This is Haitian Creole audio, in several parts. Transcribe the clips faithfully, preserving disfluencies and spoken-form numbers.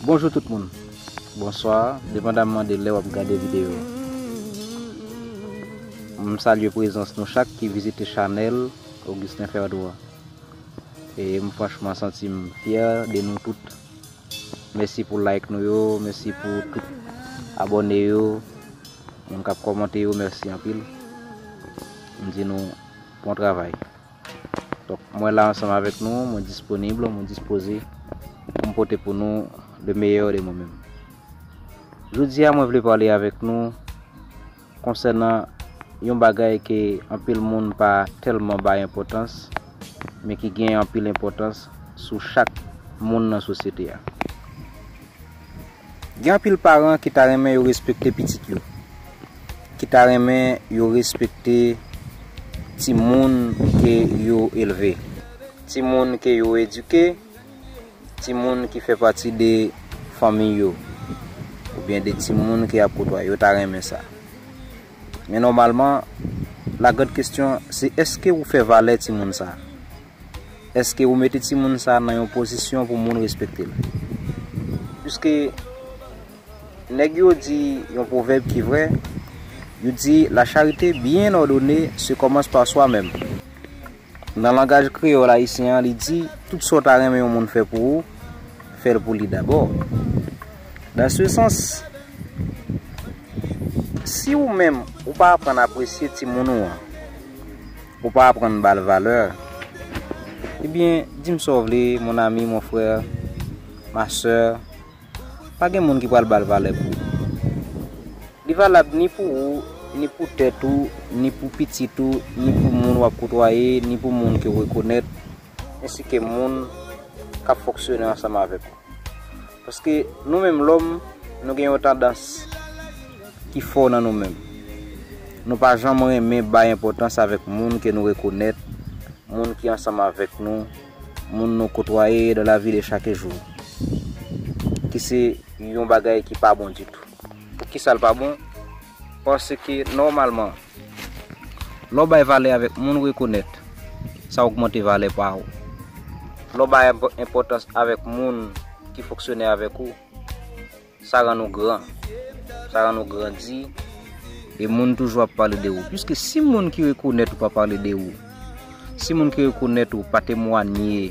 Bonjou tout moun. Bonswa, depandamman de lè w ap gade videyo. M salye prezans nou chak ki vizite chanèl Augustin Ferdo a. E m franchman santi m fyè de nou tout. Mèsi pou like nou yo, mèsi pou tout abòne yo, moun k ap kòmante yo, mèsi anpil. M di nou bon travay. Donk, mwen la ansanm avèk nou, mwen disponib, mwen dispoze pou m pote pou nou le meilleur de mwen menm. Jodi a, mwen vle pale avèk nou konsènan yon bagay ke anpil moun pa tèlman bay enpòtans, men ki gen anpil enpòtans sou chak moun nan sosyete a. Gen anpil paran ki ta renmen yo respekte pitit yo, ki ta renmen yo respekte timoun ke yo elve, timoun ke yo edike, timoun ki fè pati de fanmi yo, oubyen de timoun ke y ap kotwaye, yo ta renmen sa. Men nòmalman, la grande question, se èske ou fè valè timoun sa? Èske ou mete timoun sa nan yon pozisyon pou moun respekte l? Piske nèg yo di yon pwovèb ki vrè, yo di, la charité bien ordonnée se commence par soi-même. Nan langaj kreyòl ayisyen an, li di, tout sa w ta renmen yon moun fè pou ou, fè l pou li dabò. Dans ce sens, si ou menm, ou pa aprann apresye timoun ou an, ou pa aprann ba l valè, ebyen, di m sa w vle, mon ami, mon frère, ma sœur, pa gen moun ki pral ba l valè pou ou. Li valab ni pou ou, ni pou tèt ou, ni pou pitit ou, ni pou moun w ap kotwaye, ni pou moun ke w rekonèt, ensike moun k ap fonksyone ansanm avèk ou. Paske nou menm lòm, nou gen yon tandans ki fò nan nou menm. Nou pa janm renmen bay enpòtans avèk moun ke nou rekonèt, moun ki ansanm avèk nou, moun nou kotwaye dans la vie de chaque jour. Ki se yon bagay ki pa bon ditou. Poukisa l pa bon? Paske nòmalman, lè w bay valè avèk moun ou rekonèt, sa ogmante valè pa ou. Lè w bay enpò-, enpòtans avèk moun ki fonksyone avèk ou, sa rann ou gran. Sa rann ou grandi. E moun toujou ap pale de ou. Piske si moun ki rekonèt ou pa pale de ou, si moun ki rekonèt ou pa temwanye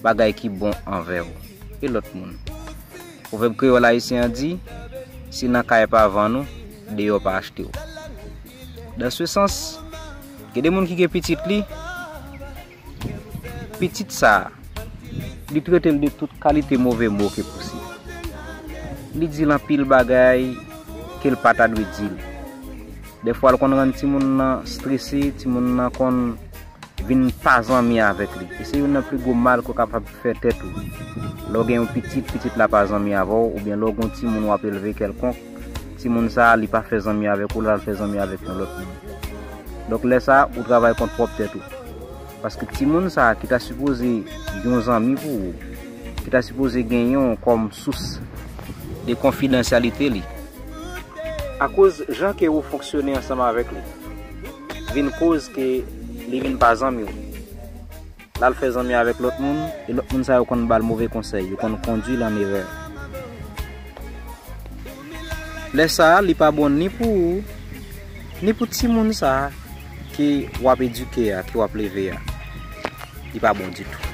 bagay ki bon anvè ou, e lòt moun? Pwovèb kreyòl ayisyen an di, si nan kay pa vann ou, deyò pa achte w. Dans ce sens, gen de moun ki gen pitit li, pitit sa a, li trete l de tout kalite move mo ke posib. Li di l anpil bagay ke l pa ta dwe di l. Dèfwa, l konn rann timoun nan strese, timoun nan konn vin pa zanmi avèk li. E se youn nan pli gwo mal ke w kapab fè tèt ou. Lè w gen yon pitit, pitit la pa zanmi avè w, oubyen lè w gen yon timoun w ap elve kèlkonk, timoun sa a, li pa fè zanmi avèk ou, l al fè zanmi avèk yon lòt moun. Donk, lè sa a, ou travay kont pwòp tèt ou. Paske timoun sa a, ki ta sipoze yon zanmi pou ou, ki ta sipoze genyen w kòm sous de konfidansyalite li, akoz jan ke ou fonksyone ansanm avèk li, vin koz ke li vin pa zanmi w. L al fè zanmi avèk lòt moun, e lòt moun sa yo konn ba l move konsèy, yo konn kondui l an erè. Lè sa a, li pa bon ni pou ou, ni pou timoun sa a ke w ap edike a, ke w ap leve a. Li pa bon ditou.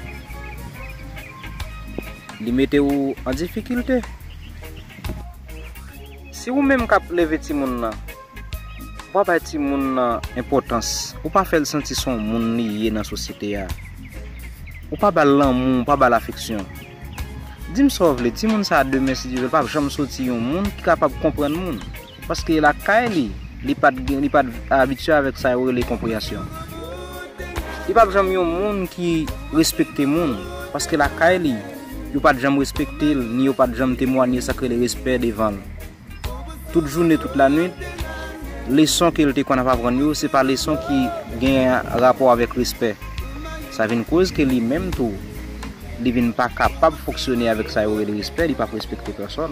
Li mete w an difikilte. Si ou menm k ap leve timoun nan, ou pa bay timoun nan enpòtans, ou pa fè l santi se yon moun li ye nan sosyete a, ou pa ba l lanmou, ou pa ba l afeksyon, di m sa w vle, timoun sa a demen, si Dye vle, l p ap janm soti yon moun ki kapab konprann moun. Paske lakay li, li pa t gen, li pa t abitye avèk sa yo rele konpreyansyon. Li p ap janm yon moun ki respekte moun, paske lakay li, yo pa t janm respekte l, ni yo pa t janm temwanye sa k rele respè devan l. Tout jounen, tout lannuit, leson ke l te konn ap aprann yo, se pa leson ki gen rapò avèk respè. Sa vin koz ke li menm tou, li vin pa kapab fonksyone avèk sa yo rele respè, li p ap respekte pèsòn.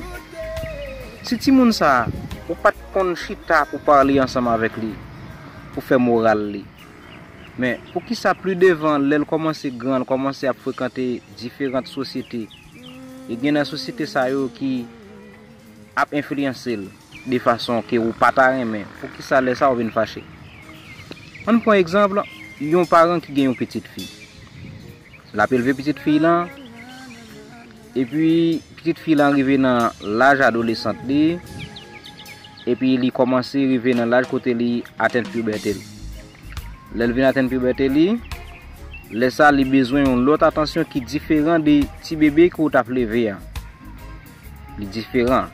Si timoun sa a, ou pa t konn chita pou pale ansanm avèk li, pou fè moral li, Men, poukisa pli devan, lè l kòmanse gran, l kòmanse ap frekante diferan sosyete, e gen nan sosyete sa yo ki ap enfliyanse l de fason ke ou pa ta renmen, poukisa lè sa a ou vin fache? Ann pran egzanp, yon paran ki gen yon pitit fi. L ap elve pitit fi lan, epi pitit fi lan rive nan laj adolesant li, epi li kòmanse rive nan laj kote li atenn pibète l. Lè l vin atenn pibète li, lè sa a li bezwen yon lòt atansyon ki diferan de ti bebe ke w t ap leve a. Li diferan.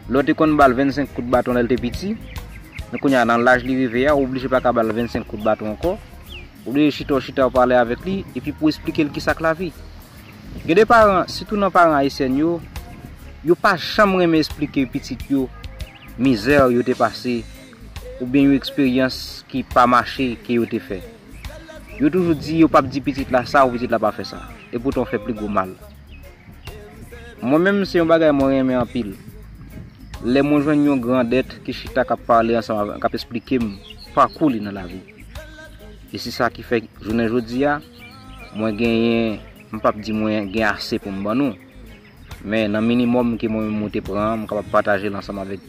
Lè w te konn ba l vennsenk kout baton lè l te piti, men kounye a nan laj li rive a, ou oblije pa ka ba l vennsenk kout baton ankò. Ou oblije chita w chita w pale avèk li, epi pou w esplike l kisa k lavi. Gen de paran, sitou nan paran ayisyèn yo, yo pa janm renmen esplike pitit yo mizè yo te pase, oubyen yon eksperyans ki pa mache ke yo te fè. Yo toujou di yo p ap di pitit la sa ou pitit la pa fè sa. Epoutan w fè pli gwo mal. Mwen menm, se yon bagay mwen renmen anpil. Lè mwen jwenn yon grandèt ki chita k ap pale ansanm avè m, k ap esplike m pakou li nan lavi. E se sa ki fè, jounen jodi a, mwen genyen, m p ap di mwen gen ase pou m ban nou. Men nan minimòm ke mwen menm mwen te pran, m kapab pataje l ansanm avèk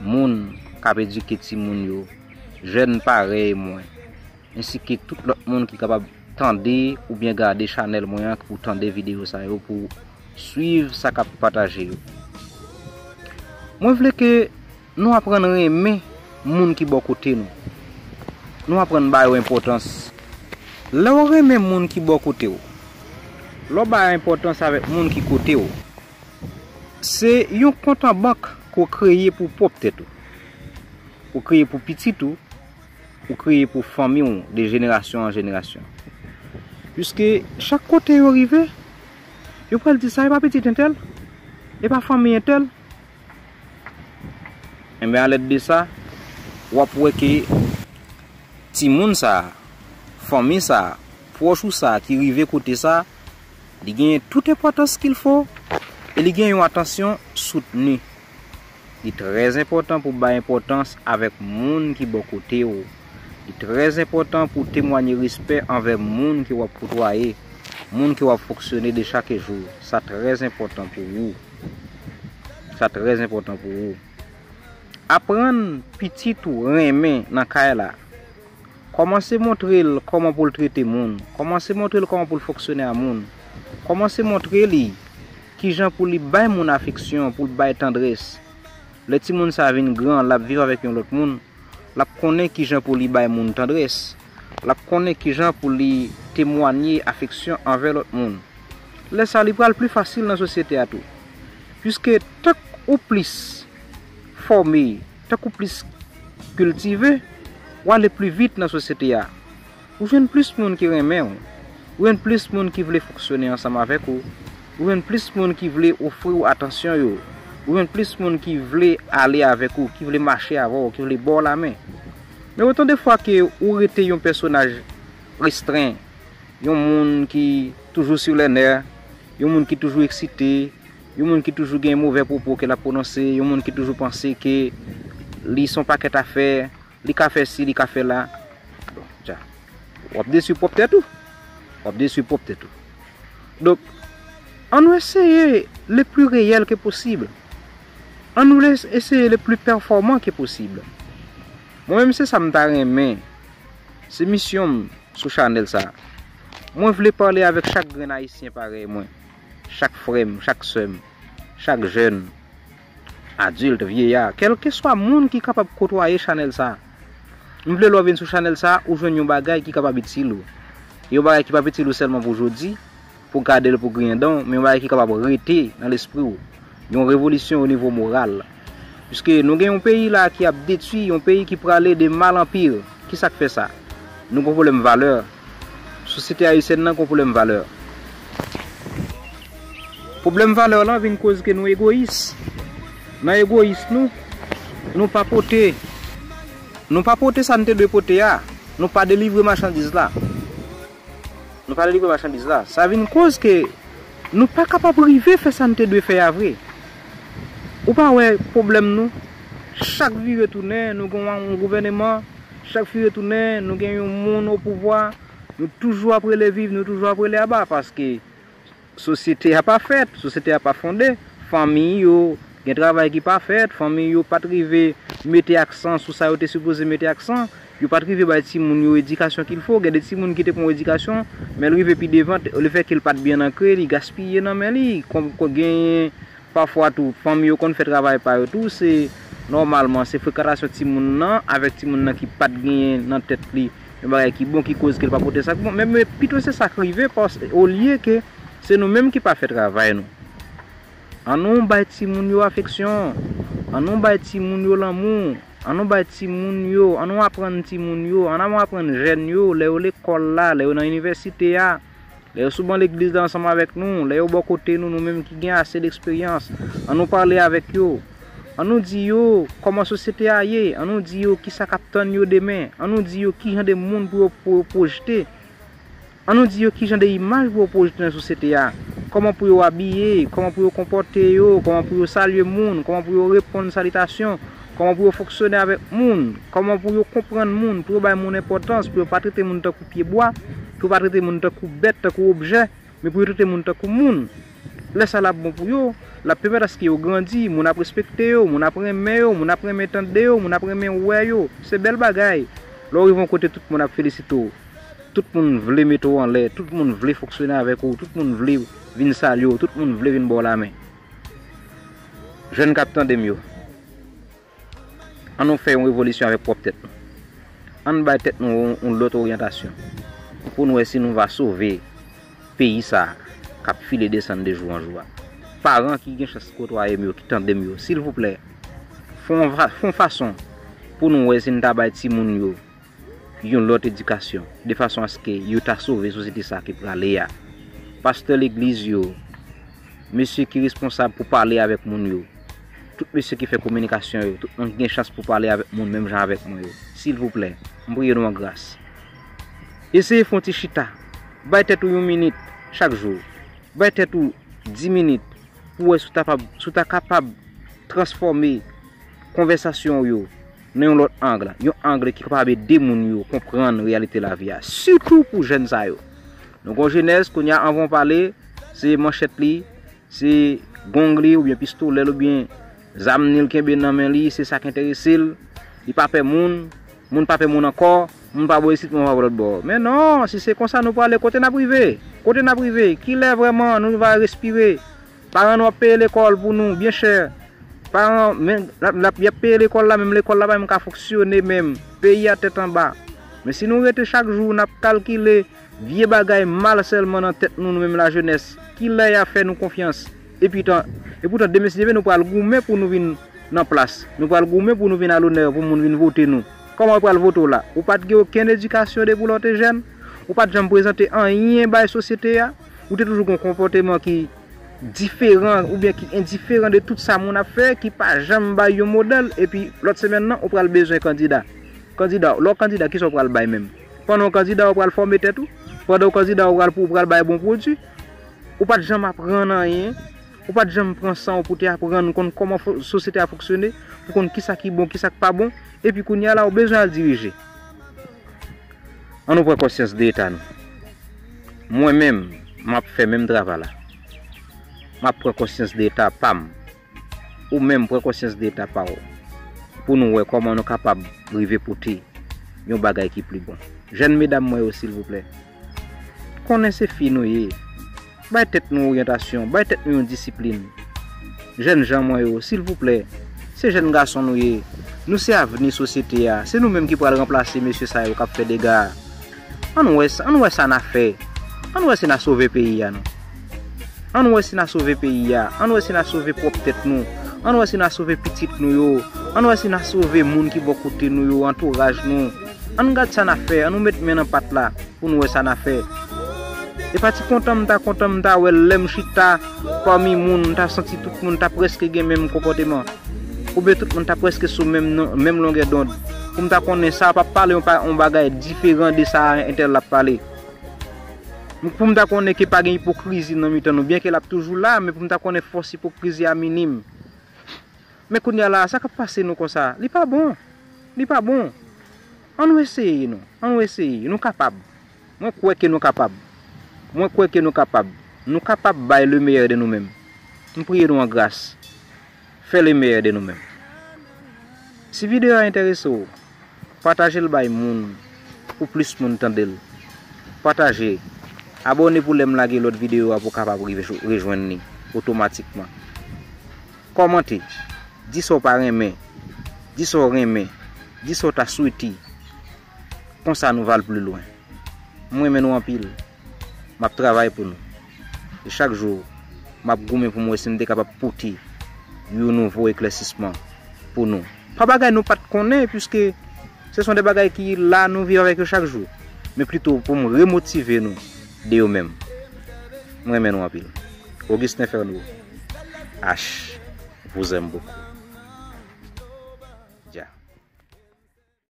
moun k ap edike timoun yo, jèn parèy mwen, ensi ke tout lòt moun ki kapab tande oubyen gade chanèl mwen an pou tande videyo sa yo, pou swiv sa k ap pataje yo. Mwen vle ke nou aprann renmen moun ki bò kote nou. Nou aprann ba yo enpòtans. Lè w renmen moun ki bò kote w, lè w bay enpòtans avèk moun ki kote w, se yon kont an bank ke w kreye pou pwòp tèt ou. Ou kreye pou pitit ou, ou kreye pou fanmi w de jenerasyon an jenerasyon. Piske chak kote yo rive, yo pral di sa e pa pitit entèl, e pa fanmi entèl. Enben, alèd de sa, w ap wè ke timoun sa a, fanmi sa a, pwòch ou sa a ki rive kote sa a, li genyen tout enpòtans qu'il faut e li gen yon atansyon soutni. Li trè enpòtan pou bay enpòtans avèk moun ki bò kote w. Li trè enpòtan pou w temwanye respè anvè moun ke w ap kotwaye, moun ke w ap fonksyone de chak jou. Sa trè enpòtan pou ou. Sa trè enpòtan pou ou. Aprann pitit ou renmen nan kay la. Kòmanse montre l kòman pou l trete moun. Kòmanse montre l kòman pou l fonksyone a moun. Kòmanse montre li kijan pou li bay moun afeksyon, pou l bay tandrès. Lè timoun sa a vin gran, l ap viv avèk yon lòt moun, l ap konnen kijan pou li bay moun tandrès. L ap konnen kijan pou li temwanye afeksyon anvè lòt moun. Lè sa a, li pral pli fasil nan sosyete a tou. Piske tank ou plis fòme, tank ou plis kiltive, w ale pli vit nan sosyete a. Ou jwenn plis moun ki renmen w. Ou jwenn plis moun ki vle fonksyone ansanm avèk ou. Ou jwenn plis moun ki vle ofri w atansyon yo. Ou jwenn plis moun ki vle ale avèk ou, ki vle mache avè w, ki vle ba w lamen. Men otan de fwa ke ou rete yon pèsonaj restren, yon moun ki toujou sur les nerfs, yon moun ki toujou eksite, yon moun ki toujou gen movè pwopo ke l ap pwononse, yon moun ki toujou panse ke li se yon pakèt afè, li ka fè si, li ka fè la. Bon, dja. W ap detwi pwòp tèt ou. W ap detwi pwòp tèt ou. Donk, ann nou eseye le pli reyèl ke posib. Ann nou les-, eseye le pli pèfòman ke posib. Mwen menm, se sa m ta renmen. Se misyon m sou chanèl sa. Mwen vle pale avèk chak grenn ayisyen parèy mwen. Chak frè m, chak sè m, chak jèn, adilt, vyeya, kèlkeswa moun ki kapab kotwaye chanèl sa. M vle lè w vin sou chanèl sa, ou jwenn yon bagay ki kapab itil ou. Yon bagay ki p ap itil ou sèlman pou jodi, pou gade l, pou griyen dan w, men yon bagay ki kapab rete nan lespri w. Yon revolisyon o nivo moral. Piske nou gen yon peyi la ki ap detwi, yon peyi ki prale de mal an pi. Kisa k fè sa? Nou gen pwoblèm valè. Sosyete ayisyèn nan gen pwoblèm valè. Pwoblèm valè lan vin koz ke nou egoyis. Nan egoyis nou, nou pa pote, nou pa pote sa n te dwe pote a. Nou pa delivre machandiz la. Nou pa delivre machandiz la. Sa vin koz ke nou pa kapab rive fè sa n te dwe fè a vre. Ou pa wè pwoblèm nou? Chak vire tounen, nou gen yon gouvèneman, Chak fi retounen, nou gen yon moun o pouvwa, nou toujou ap rele viv, nou toujou ap rele aba, paske sosyete a pa fèt, sosyete a pa fonde. Fanmi yo, gen travay ki pa fèt, fanmi yo pa t rive mete aksan sou sa yo te sipoze mete aksan, yo pa t rive bay timoun yo edikasyon qu'il faut. Gen de timoun ki te pran edikasyon, men l rive pi devan, lefètke l pa t byen ankre, li gaspiye nan men li. Kon, kon genyen pafwa tou, fanmi yo konn fè travay pa yo tou, se nòmalman, se frekantasyon timoun nan avèk timoun nan ki pa t genyen nan tèt li yon bagay ki bon, ki koz ke l pa pote sa k bon. Men, men pito se sa k rive, pas, olye ke se nou menm ki pa fè travay nou. An nou bay timoun yo afeksyon, an nou bay timoun yo lanmou, an nou bay timoun yo, an nou aprann timoun yo, an nou aprann jèn yo, lè yo lekòl la, lè yo nan inivèsite a, lè yo sou ban legliz la ansanm avèk nou, lè yo bò kote nou, nou menm ki gen ase d eksperyans, an nou pale avèk yo. An nou di yo kòman sosyete a ye, an nou di yo kisa k ap tann yo demen, an nou di yo ki jan de moun pou yo, pou yo pwojte. An nou di yo ki jan de imaj pou yo pwojte nan sosyete a, kòman pou yo abiye, kòman pou yo konpòte yo, kòman pou yo salye moun, kòman pou yo reponn salitasyon, kòman pou yo fonksyone avèk moun, kòman pou yo konprann moun, pou yo bay moun enpòtans, pou yo pa trete moun tankou pyebwa, pou yo pa trete moun tankou bèt, tankou objè, men pou yo trete moun tankou moun. Lè sa l ap bon pou yo, l ap pèmèt aske yo grandi, moun ap respekte yo, moun ap renmen yo, moun ap renmen tande yo, moun ap renmen wè yo. Se bèl bagay. Lè w rive yon kote, tout moun ap felisite w. Tout moun vle mete w anlè, tout moun vle fonksyone avèk ou, tout moun vle vin salye w, tout moun vle vin ba w lamen. Jèn k ap tande m yo, an nou fè yon revolisyon avèk pwòp tèt nou. An n bay tèt nou yon, yon lòt oryantasyon pou n wè si nou va sove peyi sa a k ap file desann de jou an jou a. Paran ki gen chans kotwaye m yo, ki tande m yo, silvouplè, fè yon fa-, fè yon fason pou nou wè si n ta bay timoun yo yon lòt edikasyon, de fason aske yo ta sove sosyete sa ki prale a. Pastè legliz yo, mesye ki responsab pou pale avèk moun yo, tout mesye ki fè kominikasyon yo, tout moun ki gen chans pou pale avèk moun menm jan avèk mwen yo, silvouplè, m priye nou an gras. Eseye fè yon ti chita, bay tèt ou yon minit chak jou, bay tèt ou dis minit pou wè si w ta kapab, si w ta kapab transfòme konvèsasyon w yo nan yon lòt ang, yon ang ki kapab ede moun yo konprann reyalite lavi a, sitou pou jèn sa yo. Nou gen yon jenès, kounye a, anvan w pale, se manchèt li, se gong li, oubyen pistolè l, oubyen zam ni l kenbe nan men li, se sa k enterese l. Li pa pè moun, moun pa pè moun ankò, moun pa bò isit, moun pa bò lòt bò. Men non, si se konsa nou prale, kote n ap rive? Kote n ap rive? Kilè vrèman nou va respire? Paran nou ap peye lekòl pou nou byen chè. Paran, men, l ap, l ap, y ap peye lekòl la, menm lekòl la pa menm ka fonksyone menm. Peyi a tèt anba. Men si nou rete chak jou, n ap kalkile vye bagay mal sèlman nan tèt nou, nou menm lajenès, kilè y a fè nou konfyans? Epi tan, epoutan, demen, si Dye vle, nou pral goumen pou nou vin nan plas. Nou pral goumen pou nou vin a lonè, pou moun vin vote nou. Kòman yo pral vote w la? Ou pa t gen okenn edikasyon depi w lè w te jèn? Ou pa t janm prezante anyen bay sosyete a? Ou te toujou gen yon konpòteman ki diferan oubyen ki endiferan de tout sa moun ap fè, ki pa janm bay yon modèl, epi lòt semèn nan, ou pral bezwen kandida. Kandida, lè w kandida, kisa w pral bay menm? Pandan w kandida, ou pral fòme tèt ou? Pandan w kandida, ou pral, ou pral bay bon pwodui? Ou pa t janm aprann anyen? Ou pa t janm pran san w pou te aprann konn kòman fo-, sosyete a fonksyone, pou konn kisa ki bon, kisa k pa bon, epi kounye a la, ou bezwen al dirije. An nou pran konsyans de eta nou. Mwen menm, m ap fè menm travay la. M ap pran konsyans de eta pa m. Ou menm, pran konsyans de eta pa w. Pou nou wè kòman nou kapab rive pote yon bagay ki pli bon. Jèn medam mwen yo, silvouplè, konnen se fi nou ye. Bay tèt nou oryantasyon, bay tèt nou yon disiplin. Jèn jan mwen yo, silvouplè, se jèn gason nou ye. Nou se avni sosyete a. Se nou menm ki pral ranplase mesye sa yo k ap fè dega a. Ann wè sa, ann wè sa n a fè. Ann wè si n a sove peyi a, non. Ann wè si n a sove peyi a. Ann wè si n a sove pwòp tèt nou. Ann wè si n a sove pitit nou yo. Ann wè si n a sove moun ki bò kote nou yo, antouraj nou. Ann gad sa n a fè. Ann nou met men nan pat la pou n wè sa n a fè. E pa ti kontan m ta kontan m ta wè lè m chita pami moun, m ta santi tout moun ta prèske gen menm konpòteman. Oubyen tout moun ta prèske sou menm non, menm longè dond. Pou m ta konnen sa p ap pale yon pa, yon bagay diferan de sa entèl la ap pale. Pou m ta konnen ke pa gen ipokrizi nan mitan nou, byenke l ap toujou la, men pou m ta konnen fòs ipokrizi a minim. Men kounye a la, sa k ap pase nou konsa, li pa bon. Li pa bon. Ann nou eseye non, ann nou eseye, nou kapab. Mwen kwè ke nou kapab. Mwen kwè ke nou kapab. Nou kapab bay le meilleur de nou menm. M priye nou an gras. Fè le meilleur de nou menm. Si videyo a enterese w, pataje l bay moun pou plis moun tande l. Pataje. Abòne pou lè m lage lòt videyo a pou w kapab rive rejwenn li otomatikman. Kòmante. Di sa w pa renmen. Di sa w renmen. Di sa w ta swete. Konsa nou va l pi lwen. M renmen nou anpil. M ap travay pou nou. E chak jou, m ap goumen pou m wè si m te kapab pote yon nouvo eklèsisman pou nou. Pa bagay nou pa t konnen, piske se son de bagay ki la nou viv avèk yo chak jou. Men plito pou m remotive nou de yo menm. M renmen nou anpil. Augustin Fernot, H, vous aime beaucoup.